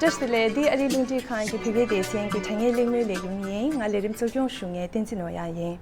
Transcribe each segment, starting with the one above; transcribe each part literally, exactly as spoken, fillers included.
བཀྲ་ཤིས་བདེ་ལེགས། འདི་ཨ་རིའི་རླུང་འཕྲིན་ཁང་གི་བོད་སྐད་སྡེ་ཚན་གྱི་དྲ་བརྙན་གླེང་མོལ་ལས་རིམ་ཡིན། ང་ལས་རིམ་གཙོ་སྐྱོང་ཞུ་མཁན་བསྟན་འཛིན་ནོར་གཡང་ཡིན།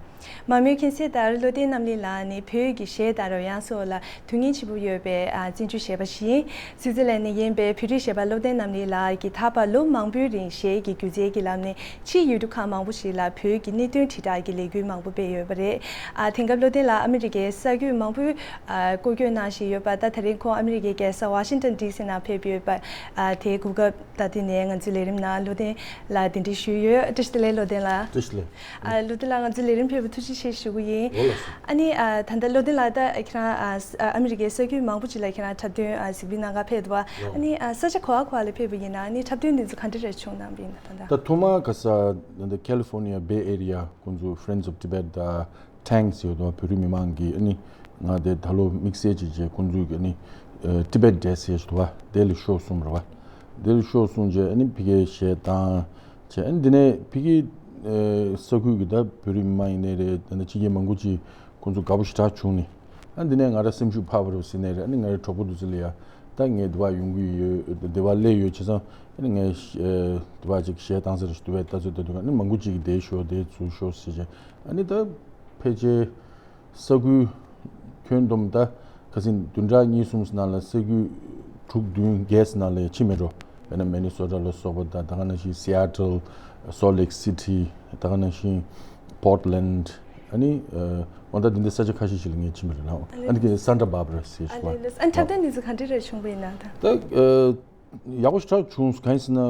མང་མོས་མཁྱེན་གསལ་ལྟར་བློ་བརྟན་རྣམ་གླིང་ལགས་ནི་བོད་ཀྱི་གཞས་དང་རོལ་དབྱངས་སོགས་ལ་དོན་སྙིང་ཆེན་པོ་ཡོད་པའི་ཨ་བཙན་བྱོལ་གཞས་པ་ཞིག་ཡིན། སུའི་ཙི་ལན་ནས་ཡིན་པའི་བོད་རིགས་གཞས་པ་བློ་བརྟན་རྣམ་གླིང་ལགས་ཀྱིས་ད་བར་ལོ་མང་པོའི་རིང་གཞས་ཀྱི་སྒྱུ་རྩལ་གྱི་ལམ་ནས་ཕྱིའི་ཡུལ་གྲུ་ཁག་མང་པོ་ཞིག་ལ་བོད་ཀྱི་གནད་དོན་དྲིལ་བསྒྲགས་ཀྱི་ལས་འགུལ་མང་པོ་སྤེལ་ཡོད་པ་རེད། ཨ་དེང་སྐབས་བློ་བརྟན་ལགས་ཨ་མི་རི་ཀའི་ས་ཁུལ་མང་པོའི་ཨ་སྐོར་སྐྱོད་གནང་བཞིན་ཡོད་པ། ད་དེ་རིང་ཁོང་ཨ་མི་རི་ཀའི་རྒྱལ་ས་ཝ་ཤིང་ཊོན་ཌི་སི་ནང་ཕེབས་ཡོད་པ། ཨ་དེའི་གོ་སྐབས་ད་དེ་ནས་ང་ཚོའི་ལས་རིམ་ནང་བློ་བརྟན་ལགས་གདན་འདྲེན་ཞུས་ཡོད། བཀྲ་ཤིས་བདེ་ལེགས་བློ་བརྟན་ལགས། བཀྲ་ཤིས་བདེ་ལེགས། ཨ་བློ་བརྟན་ལགས་ང་ཚོའི་ལས་རིམ་ཕེབས་པར་ཐུགས་རྗེ་ཆེ་ཞུ་གི་ཡིན། འོ་ལགས་སོ། ཨ་ནི་ཨ་ད་ལྟ་བློ་བརྟན་ལགས་ད་ཁྱེད་རང་ཨ་ཨ་མི་རི་ཀའི་ས་ཁུལ་མང་པོ་ཅིག་ལ་ཁྱེད་རང་འཁྲབ་སྟོན་ཨ་གཟིགས་འབུལ་གནང་གར་ཕེབས་འདུག་བ། ཨ་ནི་ཨ་ས་ཆ་ག་བ་ག་བ་ལ་ཕེབས་པ་ཡིན་ན། ཨ་ནི་འཁྲབ་སྟོན་འདི་ཚོ་ག་འདྲ་རེ་བྱུང་གནང་བ་ཡིན་ན། ད་ལྟ་ད་ཐོག་མར་ག་ས་ད་ལྟ་ཁ་ལི་ཧྥོར་ནི་ཡ་བེ་ཨེ་རི་ཡ་ཁོང་ཚོ་Friends of Tibet དང་ཊེང་ཟེར་བ་དང་བོད་རིགས་མི་མང་གིས་ཨ་ནི་ང་དེ་ད་ལོ་དམིགས་བསལ་ཅིག་བྱས་ཁོང་ཚོས་ཨ་ནི་ཨ་Tibet Day ཟེར་བ་དེ་ལ་ཤོག་གསུངས་རེད་བ། དེ་ལ་ཤོག་གསུངས་རྗེས་ཨ་ནི་ཕ་གིའི་གཞས་བཏང་བྱས། ཨ་ནི་འདི་ནས་ཕ་གིའི་ཨ་ས་ཁུལ་གྱི་ད་བོད་རིགས་མི་མང་ཡིན་ནའི་རེད། ད་ནི་ཕྱི་རྒྱལ་མང་པོ་ཅིག་ཁོང་ཚོ་དགའ་པོ་ཞེ་དྲག་བྱུང་ནས། ཨ་འདི་ནས་ང་རང་སེམས་ཤུགས་འཕར་བ་རེད་ཟེར་ནའི་རེད། ཨ་ནི་ང་རའི་གྲོགས་པོ་དེ་ཚོ་ལ་ཡ་ད་ངས་འདི་བར་ཡོང་གི་ཡོད། འདི་བར་སླེབས་ཡོད། བྱས་ཙང་ཨ་ནི་ངས་ཨ་འདི་བར་ཅིག་གཞས་བཏང་ས་རེད་ཞུ་བའི་ལྟ་ཚུལ་ལྟ་དུས། ཨ་ནི་མང་པོ་ཅིག་གིས་འདིར་ཤོག་འདིར་ཚུར་ཤོག་ཟེར་བྱས། ཨ་ནི་ད་ཕལ་ཆེར་ས་ཁུལ་ཁྱོན་བསྡོམས་ད་ཁ་སང་བདུན་ཕྲག་གཉིས་གསུམ་ནང་ལ་ས་ཁུལ་དྲུག་བདུན་བརྒྱད་ནང་ལ་ཕྱིན་མེད་འགྲོ། དཔེར་ན་མི་ནི་སོ་ཊ་ལ་སོགས་པ་དང་། ད་ག་ནང་བཞིན་སི་ཨེ་ཊལ། སོལ་ལེག་སི་ཊི། ད་ག་ནང་བཞིན་པོར་ཊ་ལེན་ཌི། ཨ་ནི་ཨ་འོ་ད་འདི་འདྲའི་ས་ཆ་ཁ་ཤས་ཤིག་ལ་ངས་ཕྱིན་པ་རེད་ལགས། ཨ་ནི་གི་སན་ཊ་བྷར་བྷ་ར་ཟེར་ཞུ་བ། ཨ་ནི་ཨ་ནི་འཁྲབ་སྟོན་འདི་ཚོ་ག་འདྲ་རེ་བྱུང་བ་ཡིན་ན། ད་ད་ཨ་ཡག་པོ་ཞེ་དྲག་བྱུང་། གང་ཡིན་ཟེར་ན་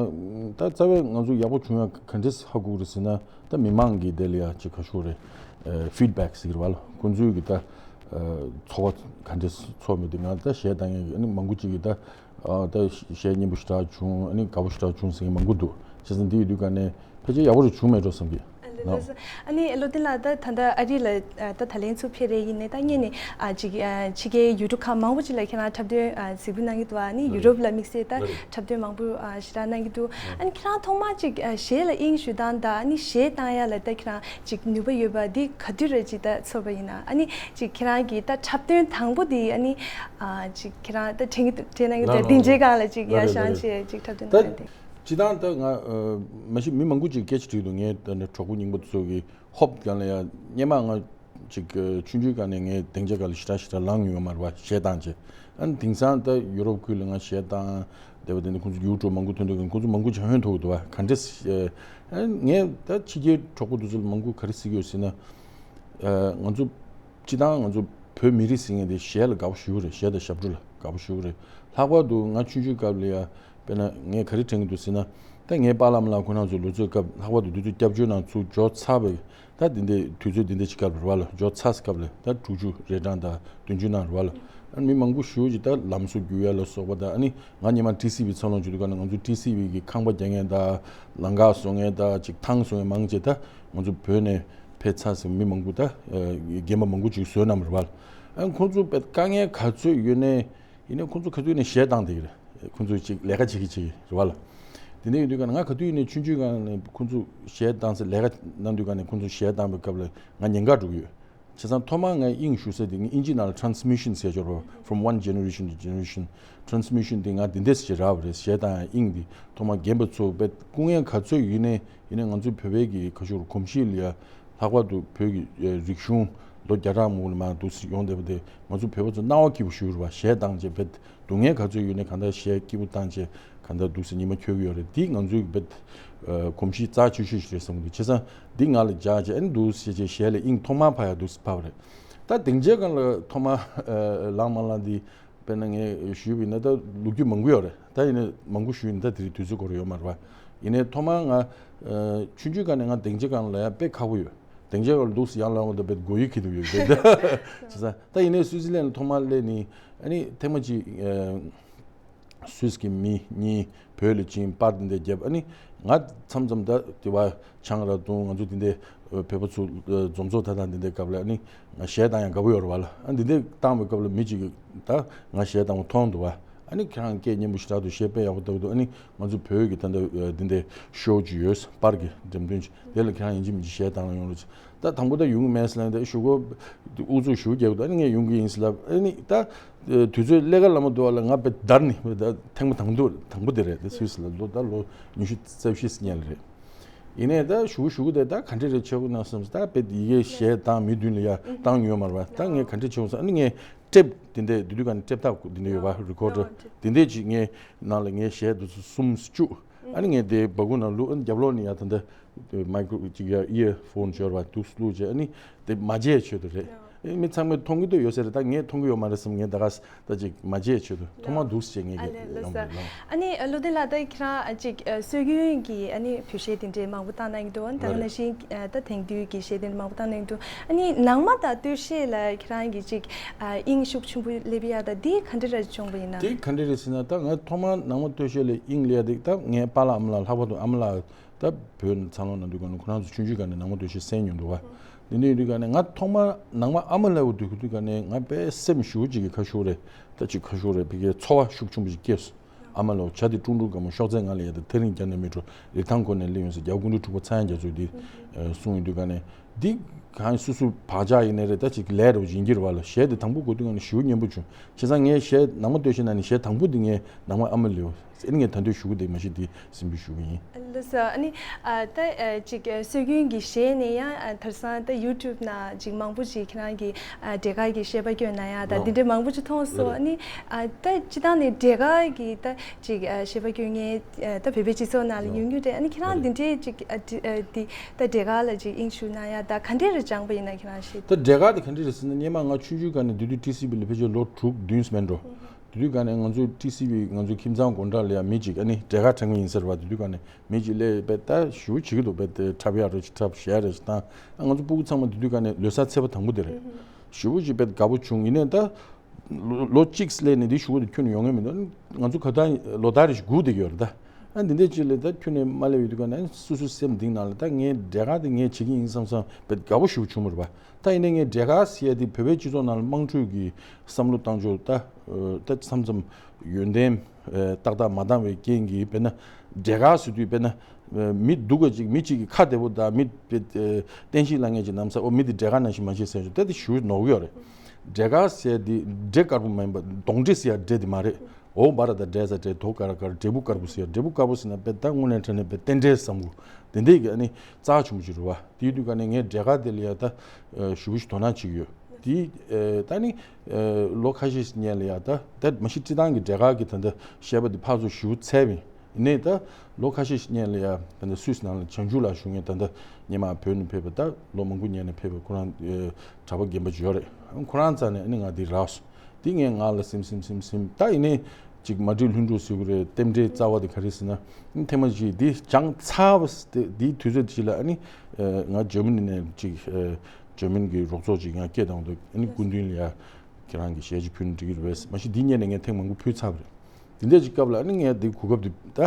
ད་རྩ་བའི་ང་ཚོ་ཡག་པོ་བྱུང་ཡ་ག་འདྲས་ཧ་གོ་གི་རེད་ཟེར་ན། ད་མི་མང་གིས་དེ་ལ་ཡ་ཅིག་ག་ཞུ་རེད། ཨ་ཕིཌ་བེག་ཟེར་གི་རེད་བ་ལགས། ཁོང་ཚོའི་གི་ད་ཨ་ཚོར་བ་ག་འདྲས་ཚོར་མེད་དེ། ང་ད་གཞས་བཏང་ཡ་གི་ཨ་ནི་མང་པོ་ཅིག་གིས་ད་ཨ་ད་གཞས་སྙན་པོ་ཞེ་དྲག་བྱུང་། ཨ་ནི་དགའ་པོ་ཞེ་དྲག་བྱུང་ཟེར་མཁན་མང་པོ་འདུག་བྱས་ཙང་འདི་ཡོད་དུས་ག་ནས་ཕལ་ཆེར་ཡག་པོ་རེ་བྱུང་མེད་འགྲོ་བསམ་གི། ཨ་ལེ་ལགས་སོ། ཨ་ནི་བློ་བརྟན་ལགས་ད་ད་ལྟ་ཨ་རི་ལ་ཨ་ད་ད་ལན་ཚུར་ཕེབས་རེ་ཡིན་ནའི་ད་སྔོན་ནས་ཨ་ཅིག་ཨ་ཕྱི་རྒྱལ་ཡུལ་གྲུ་ཁག་མང་པོ་ཅིག་ལ་ཁྱེད་རང་འཁྲབ་སྟོན་ཨ་གཟིགས་འབུལ་གནང་གི་འདུག་ཨ་ནི་ཡུ་རོབ་ལ་དམིགས་བསལ་ད་འཁྲབ་སྟོན་མང་པོ་ཨ་ཞེ་དྲག་གནང་གི་འདུག་ཨ་ནི་ཁྱེད་རང་ཐོག་མར་ཅིག་ཨ་གཞས་ལ་དབྱིངས་ཞུགས་སྟངས་དང་། ཨ་ནི་གཞས་བཏང་ཡ་ལ་ད་ཁྱེད་རང་ཅིག་ནུས་པ་ཡོད་པ་འདི་ག་དུས་རེ་ཅིག་ད་ཚོར་བ་ཡིན་ན། ཨ་ནི་ཅིག་ཁྱེད་རང་གི་ད་འཁྲབ་སྟོན་དང་པོ་འདི་ཨ་ནི་ཨ་ཅིག་ཁྱེད་རང་ད་དྲན་གི་འདུག་དྲན་གནང་གི་འདུག་ལགས་སྡིངས་ཆའི་སྒང་ལ་ཅིག་ཡར་ལགས་ལགས་བཞེངས་ལགས་བྱས་ཅིག་འཁྲབ་སྟོན་གནང་ཡ་དེ། སྤྱིར་བཏང་ད་ང་ཨ་མ་གཞི་མི་མང་པོ་ཅིག་སྐད་ཆ་དྲིས་འདུག་ངའི་ད་ནི་གྲོགས་པོ་རྙིང་པ་ཚོ་གིས་ཧོབ་སྒང་ལ་ཡ་སྔོན་མ་ང་ཅིག་ཨ་ཆུང་ཆུང་སྒང་ནས་ངའི་སྡིངས་ཆ་སྒང་ལ་ཞེ་དྲག་ཞེ་དྲག་ལངས་མྱོང་ཡོད་མ་རེད་བ། གཞས་བཏང་བྱས། ཨ་ནི་དེང་སང་ད་ཡུ་རོབ་ཁུལ་ལ་ང་གཞས་བཏང་བསྡད་པ་དེ་ནི་ཁོང་ཚོ་ཡུལ་གྲུ་མང་པོ་ཐོན་དུས་ཁོང་ཚོ་མང་པོ་ཅིག་ཧོན་ཐོར་འདུག་བ། ག་འདྲས་ཨ་ངས་ད་ཕྱི་རྒྱལ་གྲོགས་པོ་དེ་ཚོ་ལ་མང་པོ་ག་རེ་ཟེར་གྱི་ཡོད་ཟེར་ན། ཨ་ང་ཚོ་སྤྱིར་བཏང་ང་ཚོ་བོད་མི་རིགས་ཟེར་མཁན་དེ་གཞས་ལ་དགའ་པོ་ཞེ་པོ་རེད། གཞས་དང་ཞབས་བྲོ་ལ་དགའ་པོ་ཞེ་པོ་རེད། ལྷག་པར་དུ་ང་ཆུང་ཆུང་སྐབས་ལ་ཡ་དཔེར་ན་ངས་ག་རེ་དྲན་གྱི་འདུག་ཟེར་ན། ད་ངའི་པཱ་ལགས་མ་ལགས་ཁོང་རྣམ་ཚོ་ལོ་ཚོད་སྐབས། ལྷག་པར་དུ་དུས་ཚོད་སྐྱབས་བཅོལ་ནང་ཚུར་འབྱོར་ཚར་བའི་ད་འདི་འདྲའི་དུས་ཚོད་འདི་འདྲ་ཅིག་སྐབས་རེད་བ་ལགས། འབྱོར་ཚར་སྐབས་ལ་ད་དྲུག་ཅུ་རེ་གྲངས་དང་བདུན་ཅུ་ནང་རེད་བ་ལགས། ཨ་ནི་མི་མང་པོ་ཞེ་པོ་ཅིག་ད་ལམ་བཟོ་བསྒྱུར་ཡ་ལ་སོགས་པ་དང་། ཨ་ནི་ང་སྔོན་མ་ཊི་སི་ཝི་འཚར་ལོངས་བྱུང་དུས་ག་ནས་ང་ཚོ་ཊི་སི་ཝི་གི་ཁང་པ་རྒྱག་མཁན་དང་ལམ་ཁ་བཟོ་མཁན་དང་ཅིག་ཐང་བཟོ་མཁན་མང་ཆེ་ད་ང་ཚོ་བོད་ནས་ཕེབས་ཚར་ཟིན་མི་མང་པོ་ད་ཨ་རྒན་པ་མང་པོ་ཅིག་བཟོས་གནང་བ་རེད་བ་ལགས། ཨ་ཁོང་ཚོ་དཔེ་དཀའ་ངལ་ག་ཚོད་ཡོད་ནའི་ཡིན་ནའི་ཁོང་ཚོ་ག་དུས་ནས་གཞས་བཏང་བསྡད་ཀྱི་རེད། ཁོང་ཚོ་ཅིག་ལས་ཀ་བྱེད་ཀྱི་བྱེད་ཀྱི་རེད་བ་ལགས། དེ་འདྲ་ཡིན་དུས་ག་ནས་ང་ག་དུས་ཡིན་ནའི་ཆུང་ཆུང་སྒང་ནས་ཁོང་ཚོ་གཞས་བཏང་ས་ལས་ཀ་གནང་དུས་ག་ནས་ཁོང་ཚོ་གཞས་བཏང་བའི་སྐབས་ལ་ང་ཉེན་ཁ་འགྲོ་གི་ཡོད། བྱས་ཙང་ཐོག་མར་ང་དབྱིངས་ཞུགས་ས་དེ་ངས་དབྱིན་ཇི་ནང་ལ་ཊེ་རན་སི་མི་ཤན་ཟེར་ཆོག་རོ། From one generation to generation། ཊེ་རན་སི་མི་ཤན་དེ་ང་དེ་འདྲས་ཞིག་རག་པ་རེད། གཞས་བཏང་ཡ་དབྱིངས་དེ་ཐོག་མར་རྒན་པ་ཚོ་དཔེ་སྐུ་ངལ་ག་ཚོད་ཡོད་ནའི་ཡིན་ནའི་ང་ཚོའི་བོད་པའི་གི་ཁ་ཤུར་གོམས་གཤིས་ལ་ཡ་ལྷག་པར་དུ་བོད་ཀྱི་ཨ་རིག་གཞུང་ལོ་བརྒྱ་ཕྲག་མང་པོ་ལ་མར་འདུག་སེ་ཡོང་བསྡད་པ་དེ་ང་ཚོ་བོད་པ་ཚོ་སྣང་བ་སྐྱིད་པོ་ཞེ་པོ་རེད་བ། གཞས་བཏང་བྱས་དཔེ་སྡུག་བསྔལ་ག་ཚོད་ཡོད་ནའི་གང་ལྟར་གཞས་སྐྱིད་པོ་བཏང་བྱས་གང་ལྟར་འདུག་སེ་ཉི་མ་འཁྱོལ་གྱི་ཡོད་རེད། འདི་ང་ཚོའི་དཔེ་ཨ་གོམས་གཤིས་རྩ་ཆེ་ཤོས་ཤིག་རེད་བསམ་གྱི་འདུག་བྱས་ཙང་འདི་ང་ལ་སྦྱར་བྱས་ཨ་ནི་འདུག་སེ་བྱས་གཞས་ལ་དབྱིངས་ཐོག་མར་འཕར་ཡ་འདུག་སེ་འཕར་བ་རེད། ད་སྡིངས་ཆའི་སྒང་ལ་ཐོག་མར་ཨ་ལངས་མ་ལངས་འདི་དཔེར་ན་ངས་ཞུས་པ་ཡིན་ན་ད་ལོ་རྒྱུས་མང་པོ་ཡོད་རེད། ད་ཡིན་ནའི་མང་པོ་ཞུས་ཡིན་ན་ད་དེ་རིང་དུས་ཚོད་འགོར་ཡོད་མ་རེད་བ། ཡིན་ནའི་ཐོག་མར་ང་ཨ་ཆུང་ཆུང་སྒང་ནས་ང་སྡིངས་ཆའི་སྒང་ལ་ཡ་དཔེ་ཁག་པོ་ཡོད། སྡིངས་ཆའི་སྒང་ལ་འདུག་སེ་ཡར་ལངས་པ་དང་དཔེ་མགོ་ཡུ་འཁྱེར་འདུག་ཡོད་རེད། བྱས་ཙང་ད་ཡིན་ནའི་སུའི་ཙི་ལན་ལ་ཐོག་མར་སླེབས་ནས་ཨ་ནི་ཐེངས་མ་གཅིག་ཨ་སུད་སི་གི་མི་གཉིས་བོད་ལ་ཕྱིན། པར་འདི་འདྲ་བརྒྱབ། ཨ་ནི་ང་མཚམས་མཚམས་ད་དེ་བ་ཆང་རག་འཐུང་། ང་ཚོ་འདི་འདྲ་བོད་པ་ཚོ་འཛོམས་ཚོགས་ད་ཐེངས་འདི་འདྲའི་སྐབས་ལ་ཨ་ནི་ང་གཞས་བཏང་ཡང་དགའ་པོ་ཡོད་རེད་བ་ལགས། ཨ་འདི་འདྲ་བཏང་བའི་སྐབས་ལ་མི་གཅིག་གིས་ད་ང་གཞས་བཏང་བ་མཐོང་འདུག་བ། ཨ་ ཨ་ནི་ཁྱེད་རང་སྐད་སྙན་པོ་ཞེ་དྲག་འདུག་གཞས་དཔེ་ཡག་པོ་ལྟ་གི་འདུག་ཨ་ནི་ང་ཚོ་བོད་ཀྱི་ད་ལྟ་འདི་འདྲའི་ཤོ་ཅིག་ཡོད། པར་གྱི་འགྲེམས་སྟོན་ཅིག་དེ་ལ་ཁྱེད་རང་ཡིན་གཅིག་མིན་གཅིག་གཞས་བཏང་ན་ཡོང་རེད། ད་དང་པོ་ད་ཡོང་གི་མེད་ཟེར་ལབ་ཡིན། ད་ཞུ་གོ་ཨུ་ཚུགས་ཞུ་རྒྱག་གི་འདུག་ཨ་ནི་ངས་ཡོང་གི་ཡིན་ཟེར་ལབ། ཨ་ནི་ད་དུས་ཚོད་ལས་ཀ་ལ་མ་འདུག་བ་ལ་ང་དཔེ་འདར་ནི་ད་ཐེངས་མ་དང་པོ་དང་པོ་དེ་རེད། དེ་སུད་སི་ལ་ལོ་ད་ལོ་ཉི་ཤུ་རྩ་བཞི་སྔོན་ལ་རེད། ཡིན་ནའི་ད་ཞུ་གོ་ཞུ་གོ་དེ་ད་ག་འདྲས་རེད་བྱེད་དགོས་ན་བསམ། ད་དཔེ་ཡི་གེ་གཞས་བཏང་མི་མདུན་ལ་ཡ་བཏང་མྱོང་མ་རེད་བ། ད་ངས་ག་འདྲས་བྱེད་དགོས་བསམ། ཨ་ནི་ངས་ཊེབ་དེ་འདྲས་དེ་དུས་ག་ནས་ཊེབ་ཐག་དེ་འདྲས་ཡོད་བ། རི་ཀོར་ཌར་དེ་འདྲས་ཅིག་ངའི་ནང་ལ་ངའི་གཞས་དེ་ཚོ་གསུམ་བཅུ། ཨ་ནི་ངས་དེ་སྦ་ཁུག་ནང་བླུགས། ཨ་ནི་རྒྱབ་ལོགས་ནས་ཡ་ད་ལྟ་མའི་ཀྲོ་ཅིག་ཡ་ཨི་ཡར་ཕོན་སྦྱར་བ་འདུག་སེ་བླུགས་བྱས། ཨ་ནི་དེ་མ་བརྗེད་ཆེད་དུ་རེད། ཨེ་མི་ཚང་མས་མཐོང་གི་འདུག་ཡོད་ས་རེད། ད་ངས་མཐོང་གི་ཡོད་མ་རེད་བསམ། ངས་ད་ག་ད་ཅིག་མ་བརྗེད་ཆེད་དུ་ཐོག་མ་འདུག་སེ་བྱས་ངས་ཨ་ལས་ཀྱི་ལོ་ཡོང་ས། གི་ལོ། ཨ་ནི་བློ་ལྡན་ལགས་ད་ཁྱེད་རང་ཅིག་སྲོལ་རྒྱུན་གྱི་ཨ་ནི་བོད་གཞས་དེ་འདྲའི་མང་པོ་བཏང་གནང་གི་འདུག་ད་ག་ནང་བཞིན་ད་དེང་དུས་ཀྱི་གཞས་དེ་འདྲ་མང་པོ་བཏང་གནང་གི་འདུག་ཨ་ནི་ནང་མ་དང་སྟོད་གཞས་ལ་ཁྱེད་རང་གི་ཅིག་དབྱིངས་ཤུགས་ཆེན་པོ་སླེབས་ཡ་ད་འདི་ག་འདྲ་ར་བྱུང་བ་ཡིན་ན། དེ་ག་འདྲ་རེད་ཟེར་ན། ད་ང་ཐོག་མར་ནང་མ་སྟོད་གཞས་ལ་དབྱིངས་སླེབས་ཡ་དེ་ད་ངའི་པཱ་ལགས་ཨ་མ་ལགས། ལྷག་པར་དུ་ཨ་མ་ལགས་ད་བོད་འཚར་ལོངས་གནང་དུས་ག་ནས་ཁོ་རང་ཚོ་ཆུང་ཆུང་སྒང་ནས་ནང་མ་སྟོད་གཞས་གསན་མྱོང་འདུག་བ། དེ་འདྲ་ཡིན་དུས་ག་ནས་ང་ཐོག་མར་ནང་མ་ཨ་མ་ལགས་འོ་དུས་ག་དུས་ག་ནས་ང་དཔེ་སེམས་ཞེ་པོ་ཅིག་གི་ཁ་ཤོར་རེད། ད་ཅིག་ཁ་ཤོར་རེད། ཕ་གིའི་ཚོར་བ་ཤུགས་ཆེན་པོ་ཅིག་སྐྱེས་སོང་། ཨ་མ་ལགས་བྱ་དེ་ཀྲུང་ཀྲུང་དགའ་མོ་ཤོག་རྩེ་ང་ལ་ཡ་ད་ཐག་རིང་རྒྱ་ནས་མི་འགྲོ། རི་ཐང་ཁོ་ནས་སླེབས་ཡོང་ས་རྒྱ་སྐུ་མདུན་འཁྲུག་པ་ཚངས་དབྱངས་རྒྱ་མཚོས་འདི་གསུངས་ཡོང་དུས་ག་ནས། འདི་གང་སུ་སུ་བག་ཆགས་ཡིན་ནའི་རེད། ད་ཅིག་ལས་རེ་བ་ཡིན་གྱི་རེད་བ་ལ། གཞས་དེ་དང་པོ་གོ་དུས་ག་ནས་ཞེ་པོ་སྙན་པོ་བྱུང་། བྱས་ཙང་ངའི་གཞས་ནང་མ་སྟོད་གཞས་ནང་ནས་གཞས་དང་པོ་འདི་ངས་ནང་མ་ཨ་མ་ལགས་ཨ་ནི་ངས་ད་དུང་ཞུ་གི་འདུག་མ་གཞི་འདི་སེམས་པའི་ཞུ་གི་ཡིན། ལགས་སོ། ཨ་ནི་ཨ་ད་ཨ་ཅིག་ཨ་སྲོལ་རྒྱུན་གྱི་གཞས་ནས་ཡང་ཨ་དེང་སང་ད་ཡུ་ཊུབ་ནང་ཅིག་མང་པོ་ཅིག་ཁྱེད་རང་གི་ཨ་འབྲས་དཀར་གྱི་གཞས་པ་བསྐྱོན་གནང་ཡ་ད་འདི་འདྲ་མང་པོ་ཅིག་མཐོང་སོང་། ཨ་ནི་ཨ་ད་སྤྱིར་བཏང་ནས་འབྲས་དཀར་གྱི་ད་ཅིག་ཨ་གཞས་པ་བསྐྱོན་མཁན་ཨ་ད་བོད་པའི་སྤྱི་ཚོགས་ནང་ལ་ཡོད་མྱོང་རེད། ཨ་ནི་ཁྱེད་རང་འདི་འདྲའི་ཅིག་ཨ་འདི་ཨ་འདི་ད་འབྲས་དཀར་ལ་ཅིག་དབྱིངས་ཞུགས་གནང་ཡ་ད་ག་འདྲས་རེ་སྦྱངས་པ་ཡིན་ན་ཁྱེད་རང་ཤེས། ད་འབྲས་དཀར་དེ་ག་འདྲས་རེད་ཟེར་ན། སྔོན་མ་ང་ཆུང་ཆུང་སྒང་ནས་དེ་དུས་ཊི་སི་ཝི་ལ་ཕལ་ཆེར་ལོ་དྲུག་བདུན་ཙམ་འགྲོ། དེ་དུས་སྒང་ནས་ང་ཚོ་ཊི་སི་ཝི་ང་ཚོ་ཁྱིམ་ཚང་སྒོ་འགྲམ་ལ་ཡ་མི་གཅིག་ཨ་ནི་འབྲས་དཀར་འཁྲབ་མཁན་ཡིན་ཟེར་བ། དེ་དུས་སྒང་ནས་མི་གཅིག་སླེབས་པས་ད་ཞུ་བྱེད་ཀྱི་འདུག་པས། དེ་འཁྲབ་ཡག་རེ་ཞིག་འཁྲབ། གཞས་རེ་ཞིག་བཏང་། ཨ་ང་ཚོ་སྤུ་གུ་ཚང་མ་དེ་དུས་སྒང་ནས་ལོ་གསར་ཚེས་པ་དང་པོ་དེ་རེད། ཞེ་པོ་ཅིག་དཔེ་དགའ་པོ་བྱུང་། ཡིན་ནའི་ད་ལོ་ལོ་གཅིག་སླེབས་ནས་འདི་ཞུ་གི་འདུག་ཁྱོན་ནས་ཡོང་ངེས་མི་འདུག་ང་ཚོ་ག་ད་ལོ་ཟླ་རེ་ཞིག་སྒུག་བསྡད་ཀྱི་ཡོད་རེད་ད། ཨ་འདི་འདྲའི་ཅིག་ལ་ད་ཁྱོན་ནས་མ་སླེབས་ཡོད་དུས་སྒང་ནས་སོ་སོའི་སེམས་གཏིང་ནང་ལ་ད་ངས་འབྲས་དཀར་དེ་ངས་བྱེད་ཀྱི་ཡིན་བསམ་བསམ་དཔེ་དགའ་པོ་ཞེ་པོ་བྱུང་བ་རེད་པ། ད་ཡིན་ནའི་ངས་འབྲས་དཀར་ཟེར་ཡ་དེ་བོད་པའི་སྤྱི་ཚོགས་ནང་ལ་དམངས་ཁྲོད་ཀྱི་བསམ་བློ་བཏང་ཕྱོགས་ད་ད་མཚམས་མཚམས་ཡོན་ཏན་ཏག་ཏག་མ་འདང་བའི་རྐྱེན་གྱིས། དཔེར་ན་འབྲས་དཀར་ཟེར་དུས་དཔེར་ན་མི་སྡུག་པ་ཅིག་མི་གཅིག་གི་ཁ་བདེ་པོ་དང་མི་བསྟན་བཤིག་ལབ་མཁན་ཅིག་ནམ་ས་ཨོ་མི་དེ་འབྲས་དཀར་ནང་བཞིན་མ་བྱེད་ཟེར་ཞོར་དེ་དེ་ཞུ་ནོར་གི་ཡོད་རེད། འབྲས་དཀར་ཟེར་དེ་འབྲས་དཀར་པོ་མ་ཡིན་པ་གདོང་འབྲས་ཟེར་ཡ་འབྲས་དེ་མ་རེད། འོ་བ་ར་ད་འབྲས་ཟ་འབྲས། དོ་ཀ་ར་དཀར། འབྲས་བུ་དཀར་པོ་ཟེར་ཡ། འབྲས་བུ་དཀར་པོ་ཟེར་ན་དཔེ་ད་དངོས་གནས་དྲང་གནས་དཔེ་རྟེན་འབྲེལ་བསམ་གྱི་དེ་འདྲས་ཀྱི་ཨ་ནི་རྩ་ཆེན་པོ་ཅིག་རེད་པ། དེའི་དུས་སྒང་ནས་ངས་འབྲས་དཀར་དེ་ལ་ཡ་ད་ཞེ་པོ་ཞིག་དོ་སྣང་བྱེད་ཀྱི་ཡོད། དེ་ད་ནི་ལོ་ཁ་ཤས་སྔོན་ལ་ཡ་ད་ད་མ་གཞི་སྤྱིར་བཏང་གི་འབྲས་དཀར་གྱི་ད་ལྟ་གཞས་པ་དེ་ཕར་ཚུར་ཞེ་པོ་འཚར་བ་ཡིན། ཡིན་ནའི་ད་ལོ་ཁ་ཤས་སྔོན་ལ་ཡ་ད་ལྟ་སུད་སི་ནང་ལ་བྱང་ཆུབ་ལགས་ཞུ་མཁན་ད་ལྟ་སྔོན་མ་བོད་ནས་ཕེབས་པ། ད་ལོ་མང་པོ་སྔོན་ནས་ཕེབས་པ། ཁོ་རང་གྲྭ་པ་རྒན་པ་ཅིག་ཡོད་རེད། ཁོ་རང་རྩ་ནས་ཨ་ནི་ང་འདི་རག་སོང་། འདི་ངས་ངག་ལ་སིམ་སིམ་སིམ་སིམ། ད་ཡིན་ནའི་ཅིག་མ་བསྒྲིགས་ལྷུན་གྲུབ་ཟེར་གི་རེད། རྟེན་འབྲེལ་རྩ་བ་དེ་ག་རེ་ཟེར་ན། ཐེངས་མ་ཅིག་འདི་སྦྱངས་ཚར་བ་དེ་འདིའི་དུས་ཚོད་ཅིག་ལ་ཨ་ནི་ང་འཇར་མ་ནི་ནས་ཅིག་འཇར་མན་གྱི་རོགས་ཚོགས་ཅིག་ང་སྐད་བཏང་འདུག་ཨ་ནི་སྐུ་མདུན་ལ་ཡ་ཁྱེད་རང་གི་གཞས་ཅིག་ཕུལ་ན་འགྲིག་གི་རེད་པས། མ་གཞི་འདི་སྔོན་ནས་ངས་ཐེངས་མང་པོ་ཕུལ་ཚར་བ་རེད། དེ་འདྲ་ཅིག་སྐབས་ལ་ཨ་ནི་ངས་འདི་གོ་སྐབས་འདི་ད་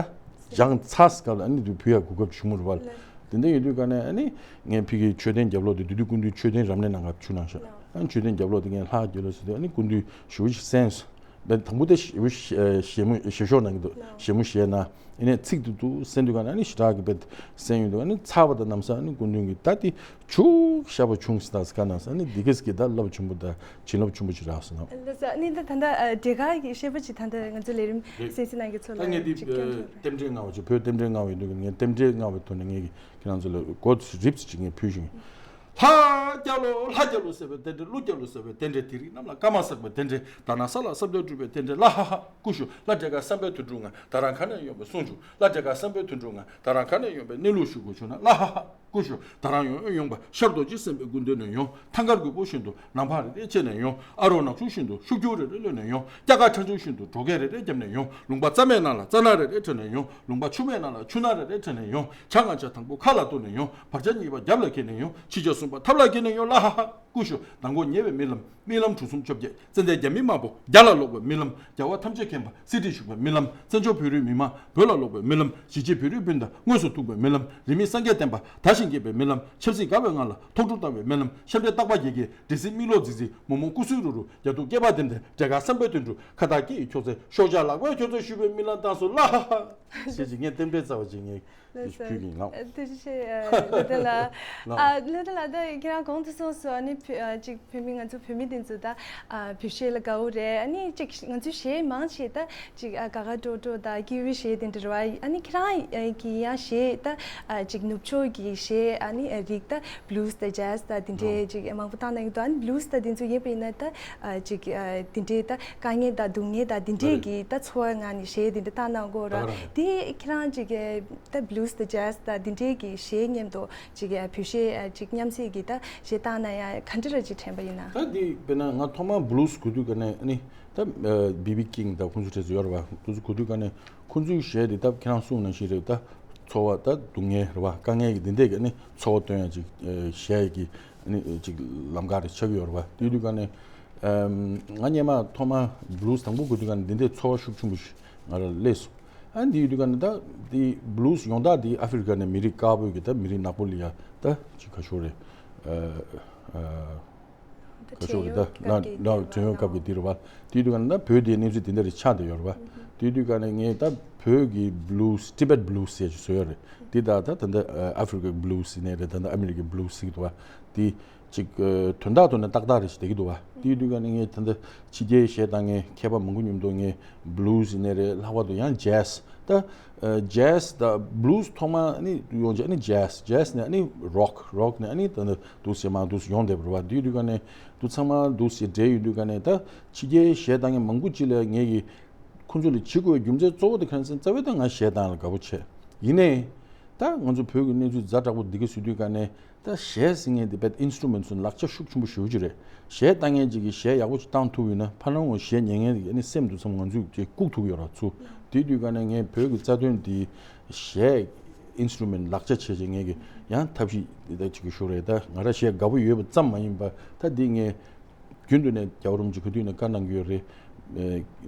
སྦྱངས་ཚར་སྐབས་ལ་ཨ་ནི་འདི་ཕུལ་ཡ་གོ་སྐབས་བྱུང་བ་རེད་པ། དེ་འདྲ་ཡོད་དུས་ག་ནས་ཨ་ནི་ངས་ཕ་གིའི་མཆོད་རྟེན་རྒྱབ་ལོགས་དེ་དེ་དུས་སྐུ་མདུན་མཆོད་རྟེན་རབ་གནས་གནང་སྐབས་བྱུང་གནང་ཤག་ཨ་ནི་མཆོད་རྟེན་རྒྱབ་ལོགས་དེ་ངས་ལྷག་རྒྱུ་ལ་ཟེར་དུས་ཨ་ནི་སྐུ་མདུན་ཞེ་པོ་ཞིག་གསན་སོང་། དང་པོ་དེ་ཞེ་པོ་ཞེ་མོ་ཞེ་ཤོར་གནང་གི་འདུག་ཞེ་མོ་ཞེ་ན། ཡིན་ནའི་ཚིག་ཏུ་ཏུ་གསན་དུས་ག་ནས་ཨ་ནི་ཞེ་དྲག་གི་དཔེ་གསན་ཡོང་དུས་ཨ་ནི་ཚར་བ་དང་གནམ་ས་ཨ་ནི་སྐུ་མདུན་གྱི་ད་དེ་ཆུ་ཤ་པ་ཆུང་སི་ད་སི་ཀ་ནང་ས་ཨ་ནི་འདི་ག་སི་གི་ད་རླབས་ཆེན་པོ་ད་བྱིན་རླབས་ཆེན་པོ་ཅིག་རག་སོང་ན། ལགས་སོ། ཨ་ནི་ད་ད་ལྟ་འབྲས་དཀར་གྱི་གཞས་པ་ཅིག་ད་ལྟ་ང་ཚོ་ལས་རིམ་གསན་གཟིགས་གནང་མཁན་ཚོ་ད་ལ་ངས་འདི་ཅིག་སྐྱོན་བརྗོད། རྟེན་འབྲེལ་ལྔ་པ་ཅིག་བོད་རྟེན་འབྲེལ་ལྔ་པ་ཡིན་དུས་ངས་རྟེན་འབྲེལ་ལྔ་པའི་ཐོག་ནས་ངས་ཁྱེད་རང་ཚོ་ལ་གོ་རིབ་ཅིག་ངས་ཕུལ་ཞིང་། ལྷ་རྒྱལ་ལོ་ལྷ་རྒྱལ་ལོ་ཟེར་བའི་རྟེན་འབྲེལ། ཀླུ་རྒྱལ་ལོ་ཟེར་བའི་རྟེན་འབྲེལ། དེ་རིང་གནམ་ལ་སྐར་མ་བསགས་པའི་རྟེན་འབྲེལ། ད་ནངས་ས་ལ་བསམ་དོན་འགྲུབ་པའི་རྟེན་འབྲེལ། ལ་ཧ་ཧ་ཀུ་ཤུ། ལ་འབྲས་དཀར་བསམ་པའི་དོན་འགྲུབ་ང་། ད་རང་ག་ནས་ཡོང་པའི་གསུང་བྱུང་། ལ་འབྲས་དཀར་བསམ་པའི་དོན་འགྲུབ་ང་། ད་རང་ག་ནས་ཡོང་པའི་གནས་ལུགས་ཞུ་དགོས་བྱུང་ན། ལ་ཧ་ཧ་ཀུ་ཤུ། ད་རང་ཡོང་ཡོང་པ་ཤར་རྡོ་རྗེ་སེམས་དཔའི་སྐུ་མདུན་ནས་ཡོང་། ཐང་དཀར་རྒོད་པོ་བཞིན་དུ་ནམ་འཕང་རེ་རེ་ཕྱེ་ནས་ཡོང་། ཨ་རོགས་ནག་ཕྱུགས་བཞིན་དུ་ཤུགས་རྒྱུག་རེ་རེ་གློད་ནས་ཡོང་། སྐྱ་ཀ་ཁྲ་ཆུང་བཞིན་དུ་གྲོ་སྐས་རེ་རེ་བརྒྱབ་ནས་ཡོང་། ལུང་པ་རྩྭ་མའི་ནང་ལ་རྩྭ་ནག་རེ་རེ་འཁྲབ་ནས་ཡོང་། ལུང་པ་ཆུ་མའི་ནང་ལ་ཆུ་ནག་རེ་རེ་འཁྲབ་ནས་ཡོང་། བྱ་ང་བྱ་དང་པོ་ཁ་ལ་གཏུགས་ནས་ཡོང་། བར་བྱ་གཉིས་པ་རྒྱབ་ལ་འཁྱེར་ནས་ཡོང་། ཕྱི་བྱ་གསུམ་པ་ཐབ་ལ་འཁྱེར་ནས་ཡོང་། ལ་ཧ་ཧ། སྐུ་ཞབས་མདང་དགོང་ཉེ་བའི་རྨི་ལམ། རྨི་ལམ་གྲུ་གསུམ་བཅོ་བརྒྱད། ཙན་དན་རྒྱ་མི་དམར་པོ་རྒྱ་ལ་ལོག་པའི་རྨི་ལམ། རྒྱལ་བ་ཐམས་ཅད་མཁྱེན་པ་གསེར་ཁྲིར་བཞུགས་པའི་རྨི་ལམ། བཙན་བྱོལ་བོད་རིགས་མི་མང་བོད་ལ་ལོག་པའི་རྨི་ལམ། གཞིས་བྱེས་བོད་རིགས་སྤུན་ཟླ་དངོས་སུ་ཐུག་པའི་རྨི་ལམ། རིས་མེད་སངས་རྒྱས་བསྟན་པ་དར་ཞིང་རྒྱས་པའི་རྨི་ལམ། ཆབ་སྲིད་དགའ་བའི་ངང་ལ་ཐོག་འཕྲོ་བཏང་བའི་རྨི་ལམ། ཤམ་འདྲེ་སྟག་པ་རྒྱལ་རྒྱལ་འདྲེ་སྲིན་མིག་ལོག་རྫི་རྫི། མོག་མོག་སྐུ་གསུང་རུ་རུ། རྒྱ་ཐུག་སྐེད་པ་ལྡེམ་ལྡེམ། འབྲས་དཀར་བསམ་པའི་དོན་གྲུབ། ཁ་བཏགས་སྐེ་ཡི་ཁྱོག་ཚད། ཤོག་བྱ་ལག་པས་ཁྱོག་ཚད་ཞུ་བའི་རྨི་ལམ་བཏང་སོང་ལ། ཞེས་ཀྱི་ངས་རྟེན་འབྲེལ་རྩ་བ་ཅིག་ངས་ལགས་སོ། ཞུས་ཀྱིན་ལགས། ཨ། ཐུགས་རྗེ་ཆེ། ཨ། ལོ་ཏན་ལགས། ལགས། ཨ། ལོ་ཏན་ལགས། ད་ཁྱེད་རང་གོང་དུ་གསུངས་སོང་། ཨ་ནི་བོད། ཨ། ཅིག་བོད་མི་ང་ཚོ་བོད་མི་དེ་ཚོ་ད། ཨ། བོད་གཞས་ལ་དགའ་བོ་རེད། ཨ་ནི་ཅིག་ང་ཚོའི་གཞས་མང་ཆེ་ད་ཅིག་ཨ། དགའ་དགའ་སྤྲོ་སྤྲོ་དང་སྐྱིད་པོའི་གཞས་དེ་འདྲ་རེད་བ། ཨ་ནི་ཁྱེད་རང་གི་ཡང་གཞས་ད། ཨ། ཅིག་ནུབ་ཕྱོགས་ཀྱི་གཞས། ཨ་ནི་རིགས་ད་blues དང་jazz དང་དེ་འདྲའི་ཨོ་ཅིག་མང་པོ་བཏང་གནང་གི་འདུག་ཨ་ནི་blues དང་དེ་ཚོ་ཡིན་པ་ཡིན་ན་ད། ཨ། ཅིག་ཨ། དེ་འདྲའི་ད་དཀའ་ངལ་དང་སྡུག་བསྔལ་དང་དེ་འདྲའི་ཨ་རེད། གི་ད་ཚོར་བའི་ངང་ནས་གཞས་དེ་འདྲ་བཏང་གནང་གོ་ར། ད་ག་རང་རེད། དེ་ཁྱེད་རང་ཅིག་ཨ། ད་blues དང་jazz དང་དེ་འདྲའི་གི་གཞས་མཉམ་དུ་ཅིག་ཨ། བོད་གཞས་ཨ། ཅིག་མཉམ་བསྲེས་ཀྱི་ད་གཞས་བཏང་ན་ཡང་ག་འདྲ་ར་ཅིག་དྲན་པ་ཡིན་ན། ད་འདི་དཔེར་ན་ང་ཐོག་མར་blues གོ་དུས་ག་ནས་ཨ་ནི་ད་ཨ། BB King དང་ཁོང་ཚོ་གྲས་ཚོ་ཡོད་རེད་བ། དེ་ཚོ་གོ་དུས་ག་ནས་ཁོང་ཚོའི་གཞས་དེ་ད་ཁྱེད་རང་གསུངས་ནང་བཞིན་རེད། ད་ཚོར་བ་ད་སྡུག་བསྔལ་རེད་བ། དཀའ་ངལ་གྱི་འདི་འདྲས་ཀྱི་ཨ་ནི་ཚོར་བ་སྟོན་ཡ་ཅིག་ཨ། གཞས་ཀྱི་ཨ་ནི་ཅིག་ལམ་ཁ་རེ་ཆགས་ཀྱི་ཡོད་རེད་བ། དེ་དུས་ག་ནས་ཨམ། ང་སྔོན་མ་ཐོག་མར་blues དང་པོ་གོ་དུས་ག་ནས་འདི་འདྲས་ཚོར་བ་ཤུགས་ཆེན་པོ་ཞིག་ང་ལ་སླེབས་སོང་། ཨ། འདི་ཡོད་དུས་ག་ནས་ད་འདི་blues ཡོངས་གྲགས་འདི་ཨ་ཧྥེ་རི་ཀ་ནས་མི་རིགས་དཀར་པོའི་གི་ད་མི་རིགས་ནག་པོ་ལ་ཡ་ད་ཅིག་ག་ཤོར་རེད། ཨ། ཨ། ག་ཤོར་རེད་ད། ན་ན་བྲན་གཡོག་སྐབས་ཀྱི་འདི་རེད་བ། དེ་དུས་ག་ནས་ད་བོད་དེའི་གནས་ཚུལ་དེ་འདྲ་རེ་ཆགས་བསྡད་ཡོད་རེད་བ། དེ་དུས་ག་ནས་ངས་ད་བོད་ཀྱི་blues Tibet blues ཟེར་ཞིག་བཟོས་ཡོད་རེད། འདི་ད་ད་ད་ལྟ་ཨ་ཧྥེ་རི་ཀའི་blues ཟེར་ནའི་རེད། ད་ལྟ་ཨ་མི་རི་ཀའི་blues ཟེར་གྱི་འདུག་བ། དེ་ཅིག་ཨ། དོན་དག་ཐོག་ནས་ཏག་ཏག་རེ་ཞིག་བསྡད་ཀྱི་འདུག་བ། དེའི་དུས་ག་ནས་ངས་ད་ལྟ་ཕྱི་རྒྱལ་གཞས་བཏང་མཁན་མཁས་པ་མང་པོ་མཉམ་དུ་ངས་blues ཡིན་ནའི་རེད། ལྷག་པར་དུ་ཡང་jazz། ད་ཨ། jazz དང་blues ཐོག་མ་ཨ་ནི་ཡོང་རྗེས་ཨ་ནི་jazz། jazz ནས་ཨ་ནི་rock། rock ནས་ཨ་ནི་ད་ལྟ་འདུག་སེ་མར་འདུག་སེ་ཡོང་བསྡད་པ་རེད་བ། དེའི་དུས་ག་ནས་འདུག་ཚང་མ་འདུག་སེ་འདྲེས་ཡོང་དུས་ག་ནས་ད་ཕྱི་རྒྱལ་གཞས་བཏང་མཁན་མང་པོ་ཅིག་ལ་ངས་ཀྱིས་ཁོང་ཚོ་ལ་བྱེད་དགོས་པའི་རྒྱུ་མཚན་གཙོ་བོ་དེ་ག་རེ་ཟེར་ན། རྩ་བའི་ད་ང་གཞས་བཏང་ལ་དགའ་པོ་བྱེད། ཡིན་ནའི་ད་ང་ཚོ་བོད་ཀྱི་གནས་ཚུལ་ཛ་དྲག་པོ་འདི་ག་བཟོ་དུས་ག་ནས་ད་གཞས་ཟེར་མཁན་དེ་བེད་instrument ཚོ་ལག་ཆ་ཤུགས་ཆེན་པོ་ཞེ་པོ་ཅིག་རེད། གཞས་བཏང་མཁན་ཅིག་གིས་གཞས་ཡག་པོ་ཅིག་བཏང་ཐུབ་ཡོད་ན་ཕ་ནང་ངོ་གཞས་ཉན་མཁན་དེ་གི་ཨ་ནི་སེམས་འདུག་ཙམ་ང་ཚོས་ཅིག་བཀུག་ཐུབ་ཡོད་ར་ཚུར། དེ་དུས་ག་ནས་ངས་བོད་ཀྱི་རྩ་དོན་དེ་གཞས་instrument ལག་ཆ་བྱས་བྱས་ངས་ཀྱི་ཡང་ཐབས་ཤེས་དེ་ཅིག་གི་ཞུ་རེད། ད་ང་རང་གཞས་དགའ་པོ་ཡོད་པ་ཙམ་མ་ཡིན་པ་ད་འདི་ངས་རྒྱུན་དུ་ནས་རྒྱལ་བ་རིན་པོ་ཆེ་ག་དུས་ནས་བཀའ་གནང་གི་ཡོད་རེད། ཨེ།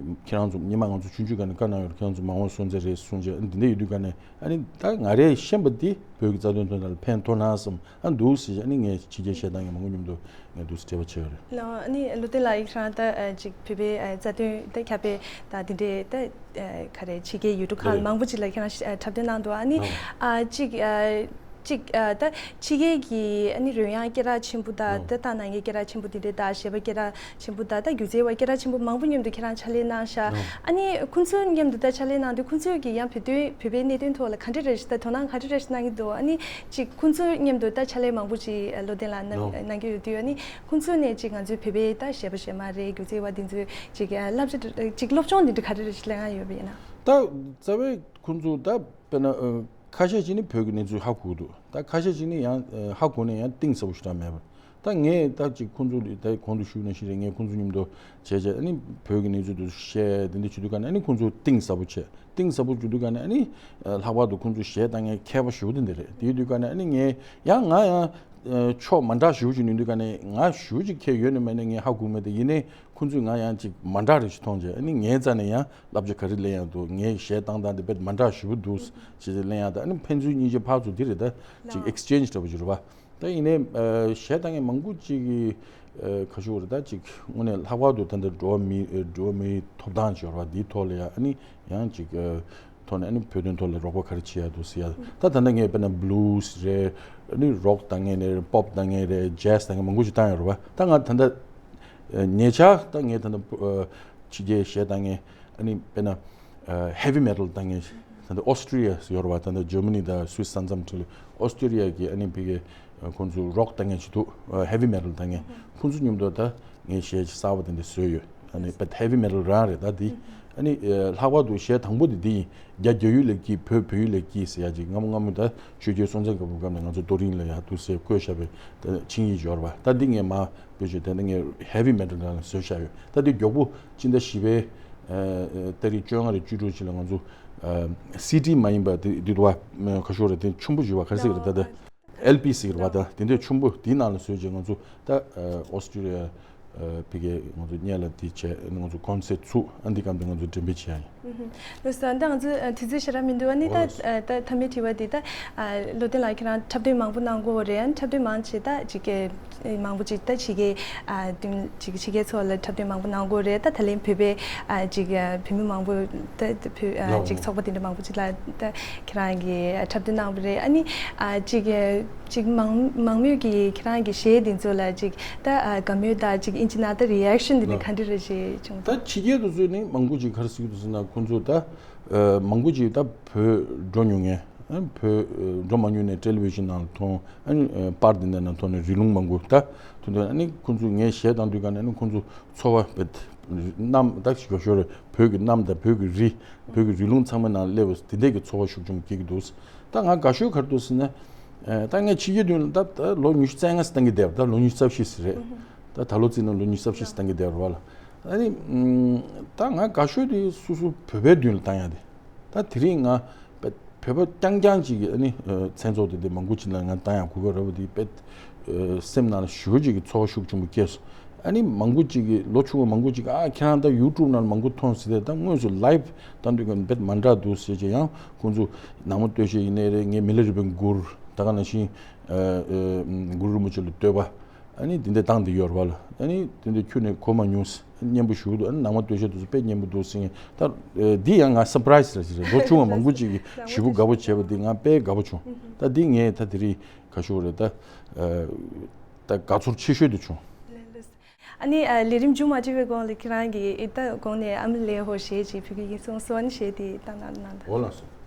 ཁྱེད་རང་ཚོ་སྔོན་མ་ང་ཚོ་ཆུང་ཆུང་སྒང་ནས་བཀའ་གནང་ཡོད་རེད། ཁྱེད་རང་ཚོ་མ་འོངས་སྲོང་བཙན་རེད་གསུངས་བྱས་འདི་འདྲ་ཡོད་དུས་ག་ནས་ཨ་ནི་ད་ང་རས་ཤེས་པ་འདི་བོད་ཀྱི་རྩ་དོན་དོན་དག་ལ་ཕན་ཐོགས་ན་བསམ་ཨ་འདུག་ཟེར་བྱས་ཨ་ནི་ངས་ཕྱི་རྒྱལ་གཞས་བཏང་མཁན་མང་པོ་མཉམ་དུ་ངས་འདུག་སེ་འབྲེལ་བ་བྱས་ཡོད་རེད། ལགས། ཨ་ནི་བློ་བདེ་ལགས་ཡིན་ཁྱེད་རང་ད་ཨ་ཅིག་བོད་པའི་ཨ་རྩ་དོན་ད་ཁྱབ་པའི་ད་འདི་འདྲའི་ད་ཨ་ག་རེ་ཕྱི་རྒྱལ་ཡུལ་གྲུ་ཁག་ལ་ལགས། མང་པོ་ཅིག་ལ་ཁྱེད་རང་ཨ་འཁྲབ་སྟོན་གནང་འདུག་ཨ་ནི་ལགས། ཨ་ཅིག་ཨ། གཅིག་ཨ་ད་ཕྱི་རྒྱལ་གྱི་ཨ་ནི་རོལ་དབྱངས་སྐད་གྲགས་ཆེན་པོ་དང་ཨོ། ད་ལྟ་ནང་གི་སྐད་གྲགས་ཆེན་པོ་དེ་འདྲའི་དང་གཞས་པ་སྐད་གྲགས་ཆེན་པོ་དང་ད་སྒྱུ་རྩལ་བ་སྐད་གྲགས་ཆེན་པོ་མང་པོ་མཉམ་དུ་ཁྱེད་རང་ཕྱག་ལས་གནང་ཤག་ཨོ། ཨ་ནི་ཁོང་ཚོ་མཉམ་དུ་ད་ཕྱག་ལས་གནང་དུས་ཁོང་ཚོས་ཀྱི་ཡང་བོད་དོན་བོད་པའི་གནད་དོན་ཐོག་ལ་ག་འདྲ་རེ་ཞིག་ད་དོ་སྣང་ག་འདྲ་རེ་ཞིག་གནང་གི་འདུག་ཨ་ནི་གཅིག་ཁོང་ཚོ་མཉམ་དུ་ད་ཕྱག་ལས་མང་པོ་ཅིག་བློ་བདེ་ལགས་གནང་ཨོ། གནང་གི་ཡོད་དུས་ཨ་ནི་ཁོང་ཚོ་ནས་གཅིག་ང་ཚོའི་བོད་པའི་ད་གཞས་པ་གཞས་མ་རེད་སྒྱུ་རྩལ་བ་དེ་ཚོས་གཅིག་བསླབ་བྱ་གཅིག་སློབ་སྦྱོང་དེ་འདྲ་ག་འདྲ་རེ་ཞིག་ལེན་ཡ་ཡོད་པ་ཡིན་ན། ད་རྩ་བའི་ཁོང་ཚོ་ད་དཔེར་ན་ཨ། ཁ་ཤས་ཅིག་ནི་བོད་ཀྱི་གནས་ཚུལ་ཧ་གོ་གི་འདུག་ད་ཁ་ཤས་ཅིག་ནི་ཡང་ཨ། ཧ་གོ་ནས་ཡང་གཏིང་ཟབ་པོ་ཞིག་དྲངས་མེད་པར། ད་ངས་ད་ཅིག་ཁོང་ཚོ་ལ་ད་གོང་དུ་ཞུས་ནང་བཞིན་རེད། ངས་ཁོང་ཚོ་མཉམ་དུ་བྱས་བྱས་ཨ་ནི་བོད་ཀྱི་གནས་ཚུལ་དེ་བཤད་དེ་འདྲ་བྱེད་དུས་ག་ནས་ཨ་ནི་ཁོང་ཚོ་གཏིང་ཟབ་པོ་བྱས། གཏིང་ཟབ་པོ་བྱེད་དུས་ག་ནས་ཨ་ནི་ཨ། ལྷག་པར་དུ་ཁོང་ཚོ་གཞས་བཏང་མཁན་མཁས་པ་ཞེ་པོ་དེ་འདྲ་རེད། དེ་ཡིན་དུས་ག་ནས་ཨ་ནི་ངས་ཡང་ང་ཡང་ཨ། ཕྱོགས་མ་འདྲ་ཞེ་པོ་ཅིག་ནས་ཡིན་དུས་ག་ནས་ང་ཞེ་པོ་ཅིག་མཁས་ཡོད་ནི་མེད་ནི་ངས་ཧ་གོ་མེད་དེ། ཡིན་ནའི་ཁོང་ཚོས་ང་ཡང་ཅིག་མ་འདྲ་རེ་ཞིག་མཐོང་རྗེས་ཨ་ནི་ངའི་རྩ་ནས་ཡང་བསླབ་བྱ་ག་རེ་ལེན་ཡག་འདུག་ངའི་གཞས་བཏང་སྟངས་དེ་དཔེ་མ་འདྲ་ཞེ་པོ་འདུག་ཅེས་ལེན་ཡག་དང་ཨ་ནི་ཕན་ཚུན་གཉིས་ཀྱི་ཕར་ཚུར་འདི་རེད་ད་ཅིག་ལགས། ཨེག་སི་ཅེན་ཇི་འདྲ་པོ་ཅིག་རེད་པ། ད་ཡིན་ནའི་ཨ། གཞས་བཏང་མཁན་མང་པོ་ཅིག་གིས་ཨ། ཁ་ཤུག་རེད་ད་ཅིག་དངོས་གནས་ལྷག་པར་དུ་ད་ལྟ་འགྲོ་བ་མིའི་འགྲོ་བ་མིའི་ཐོབ་ཐང་ཅིག་ཡོད་རེད་པ། འདིའི་ཐོག་ལ་ཡང་ཨ་ནི་ཡང་ཅིག་ཨ། ཐོག་ནས་ཨ་ནི་བོད་དོན་ཐོག་ལ་རོགས་པ་ག་རེ་བྱེད་ཡག་འདུག་ཟེར་ཡག་ད་ད་ལྟ་ངས་དཔེར་ན་blues རེད། ཨ་ནི་rock བཏང་མཁན་རེད། pop བཏང་མཁན་རེད། jazz བཏང་མཁན་མང་པོ་ཞིག་བཏང་ཡོད་རེད་པ། ད་ང་ད་ལྟ་ཨ། ཉེ་ཆར་ད་ངས་ད་ལྟ་ཨ། ཕྱི་རྒྱལ་གཞས་བཏང་མཁན་ཨ་ནི་དཔེར་ན་ཨ། heavy metal བཏང་མཁན་ད་ལྟ་ཨོ་སི་ཀྲི་ཡ་ཡོད་རེད་པ། ད་ལྟ་ཇར་མ་ནི་དང་སུད་སི་ས་མཚམས་འཁྲིས་ལ་ཨོ་སི་ཀྲི་ཡ་གི་ཨ་ནི་ཕ་གི་ཁོང་ཚོ་rock བཏང་མཁན་ཞིག་འདུག heavy metal བཏང་མཁན་ཁོང་ཚོ་མཉམ་དུ་ད་ངས་གཞས་ཅིག་གསར་པ་དེ་འདྲ་བཟོས་ཡོད། ཨ་ནི་but heavy metal རང་རེད་ད་འདི། ཨ་ནི་ལྷག་པར་དུ་གཞས་དང་པོ་དེ་འདི་ཡིན། རྒྱ་རྒྱ་ཡུལ་ལ་སྐྱིད་བོད་བོད་ཡུལ་ལ་སྐྱིད་ཟེར་ཡག་ཅིག་སྔ་མོ་སྔ་མོ་ད་ཆོས་རྒྱལ་སྲོང་བཙན་སྒམ་པོའི་སྐབས་ནས་ང་ཚོ་རྡོ་རིང་ལ་ཡར་འདུག་སེ་བརྐོས་བཞག་པའི་ད་ཆིངས་ཡིག་ཡོད་རེད་པ། ད་འདི་ངས་མར་བོད་ཆོས་དེ་འདྲ་ངས་heavy metal རང་ལ་བཟོས་བཞག་ཡོད། ད་འདི་མགྱོགས་པོ་སྤྱི་ཟླ་བཞི་པའི་ཨ། ཨ། ཏ་རིག་བཅོ་ལྔ་རེད་བཅུ་དྲུག་ཅིག་ལ་ང་ཚོ་ཨ། སི་ཌི་མ་ཡིན་པ་འདི་འདི་འདུག་པ། ཁ་ཤོར་རེད་དེ་ཆེན་པོ་ཞིག་པ་ག་རེ་ཟེར་གི་རེད་ད་ལྟ། ཨེལ་པི་ཟེར་བ་དང་དེ་འདྲའི་ཆུང་པོ་དེའི་ནང་ལ་བཟོས་རྗེས་ང་ཚོ་ད་ཨོ་སི་ཀྲི་ལི་ཡ་ཕ་གིར་ང་ཚོ་བརྙན་ལ་དེ་བྱས། ང་ཚོ་ཀོན་སེར་ཚུགས། ཨ་འདི་སྒང་དེ་ང་ཚོ་འགྲེམས་སྤེལ་བྱས་ཡིན། ལགས་སོ། ད་ང་ཚོ་དུས་ཚོད་ཞེ་དྲག་མི་འདུག་ཨ་ནི་ད་ཨོ་ལགས་སོ། ད་མཐའ་མའི་དྲི་བ་འདི་ད་བློ་བརྟན་ལགས་ཁྱེད་རང་འཁྲབ་སྟོན་མང་པོ་གནང་གོ་རེད། ཨ་ནི་འཁྲབ་སྟོན་མང་ཆེ་ད་ཅིག་གི་མང་པོ་ཅིག་ད་ཕྱི་རྒྱལ་དུས་ཅིག་ཕྱི་རྒྱལ་ཚོགས་ལ་འཁྲབ་སྟོན་མང་པོ་གནང་གོ་རེད། ད་ད་ལན་བོད་པའི་ཅིག་བོད་མི་མང་པོ་ད་བོད་ཅིག་ཚོགས་པ་དེ་འདྲ་མང་པོ་ཅིག་ལ་ད་ཁྱེད་རང་གིས་འཁྲབ་སྟོན་གནང་བ་རེད། ཨ་ནི་ཅིག་ཅིག་མང་མང་མོས་ཀྱིས་ཁྱེད་རང་གི་གཞས་འདི་ཚོ་ལ་ཅིག་ད་དགའ་མོས་དང་ཅིག་ཨིན་ཇི་ནང་ད་རི་ཨེག་ཤན་འདི་འདྲ་ག་འདྲ་རེ་ཞིག་བྱུང་། ད་ཕྱི་རྒྱལ་དུ་ཚོས་ནི་མང་པོ་ཅིག་ག་རེ་ཟེར་གྱི་འདུག་ཟེར་ན། ཁོང་ཚོ་ད་མང་པོ་ཅིག་ད་བོད་འགྲོ་མྱོང་མཁན། བོད་འགྲོ་མ་མྱོང་ནས་ཊེ་ལི་ཝི་ཤན་ནང་མཐོང་། ཨ་ནི་པར་འདི་འདྲ་ནང་མཐོང་ནས་རི་ལུང་མང་པོ་ད་ཐོན་ཐོན། ཨ་ནི་ཁོང་ཚོས་ངའི་གཞས་བཏང་དུས་ག་ནས་ནི་ཁོང་ཚོ་ཚོར་བ་བེད་གནམ་ད་ཞོ་ཞོ་རེད། བོད་ཀྱི་གནམ་དང་བོད་ཀྱི་རི། བོད་ཀྱི་རི་ལུང་ཚང་མའི་ནང་སླེབས་པ་དེ་འདྲས་ཀྱི་ཚོར་བ་ཤུགས་ཆེན་པོ་སྐྱེ་གི་འདུག་ད་ང་དགའ་ཤོས་ག་རེ་འདུག་ཟེར་ན། ད་ངས་ཕྱི་རྒྱལ་མདུན་ལ་ད་ད་ལོ་ཉི་ཤུ་རྩ་ལྔ་ཙམ་བཏང་གི་བསྡད་པ། ད་ལོ་ཉི་ཤུ་རྩ་བཞི་ཙམ་རེད། ད་ད་ལོ་བརྩིས་ན་ལོ་ཉི་ཤུ་རྩ་བཞི་ཙམ་བཏང་གི་བསྡད་པ་རེད་བ་ལ། ཨ་ནི་ད་ང་དགའ་ཤོས་དེ་སོ་སོ་བོད་པའི་མདུན་ལ་བཏང་ཡག་དེ། ད་དེ་རིང་ང་བོད་པ་རྐྱང་རྐྱང་ཅིག་གི་ཨ་ནི་མཚན་ཚོགས་དེ་འདྲ་མང་པོ་ཅིག་ལ་ང་བཏང་ཡག་གོ་སྐབས་རག་པ་དེ་དཔེ་སེམས་ནང་ལ་ཞེ་པོ་ཅིག་གི་ཚོར་བ་ཤུགས་ཆེན་པོ་སྐྱེས་སོང་། ཨ་ནི་མང་པོ་ཅིག་གིས་ལོ་ཆུང་བ་མང་པོ་ཅིག་གིས་ཨ་ཁྱེད་རང་ད་ཡུ་ཊུབ་ནང་ལ་མང་པོ་མཐོང་ཟེར་ཏེ། ད་དངོས་སུ་ལའིབ་བཏང་དུས་ཀྱང་དཔེ་མ་འདྲ་འདུག་ཟེར་བྱས། ཡང་ཁོང་ཚོ་ནང་མ་སྟོད་གཞས་ཡིན་ནའི་རེད། ངའི་མི་ལ་རས་པའི་མགུར། ད་ག་ནང་བཞིན་གུ་རུ་རིན་པོ་ཆེ་ལ་བསྟོད་པ། ཨ་ནི་དེ་འདྲ་བཏང་བསྡད་ཡོད་རེད་བ་ལ། ཨ་ནི་དེ་འདྲ་ཁྱོན་ནས་གོ་མ་མྱོང་ཟེར། སྙན་པོ་ཞེ་པོ་འདུག་ཨ་ནི་ནང་མ་སྟོད་གཞས་དེ་ཚོ་དཔེ་སྙན་པོ་འདུག་ཟེར་མཁན། ད་འདི་ཡང་ང་སར་པ་རའི་ཛི་རེད་ཟེར། ལོ་ཆུང་བ་མང་པོ་ཅིག་གིས་ཞེ་པོ་དགའ་པོ་བྱས་པ་འདི་ང་དཔེ་དགའ་པོ་བྱུང་། ད་འདི་ངས་ད་དེ་རིང་ག་ཤོག་རེད། ད་ད་དགའ་ཚོར་ཆེ་ཤོས་དེ་བྱུང་། ཨ་ནི་ལས་རིམ་མཇུག་མ་བསྒྲིལ་བའི་གོང་ལ་ཁྱེད་རང་གིས་ཨེ་ད་གོང་ནས་ཨ་མ་ལེ་ཧོ་གཞས་ཅིག་ཕུལ་གྱི་ཡིན་གསུངས་སོང་། ཨ་ནི་གཞས་དེ་བཏང་གནང་གནང་དང་། འོ་ལགས་སོ། དེ་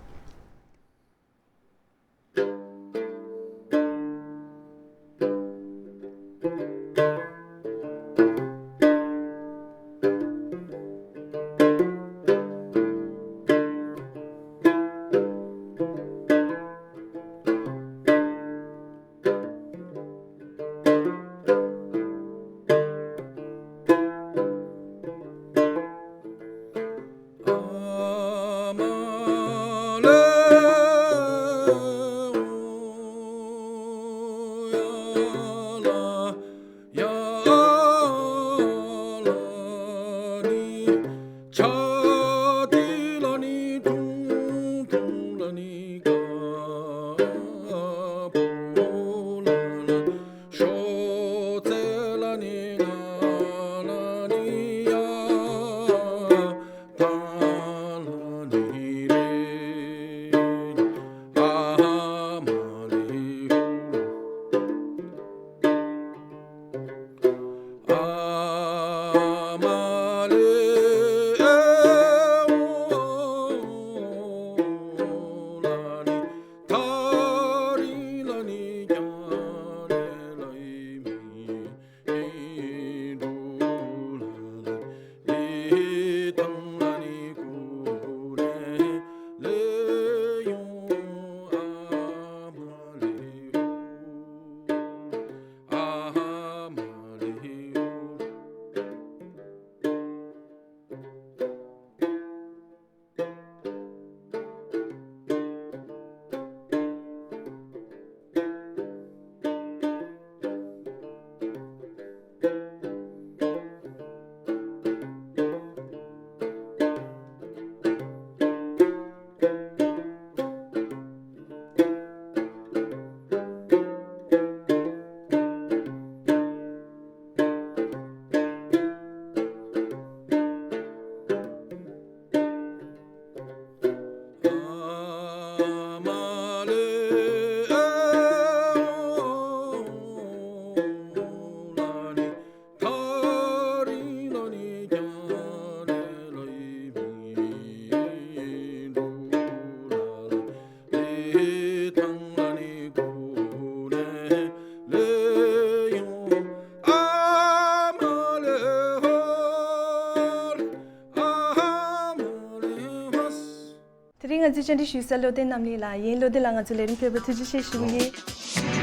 རིང་ང་ཚོའི་བཅར་འདྲི་ཞུ་ས་བློ་བརྟན་རྣམ་གླིང་ལགས་ཡིན། བློ་བརྟན་ལགས་ང་ཚོའི་ལས་རིམ་ཕེབས་པར་ཐུགས་རྗེ་ཆེ་ཞུ་གི་ཡིན།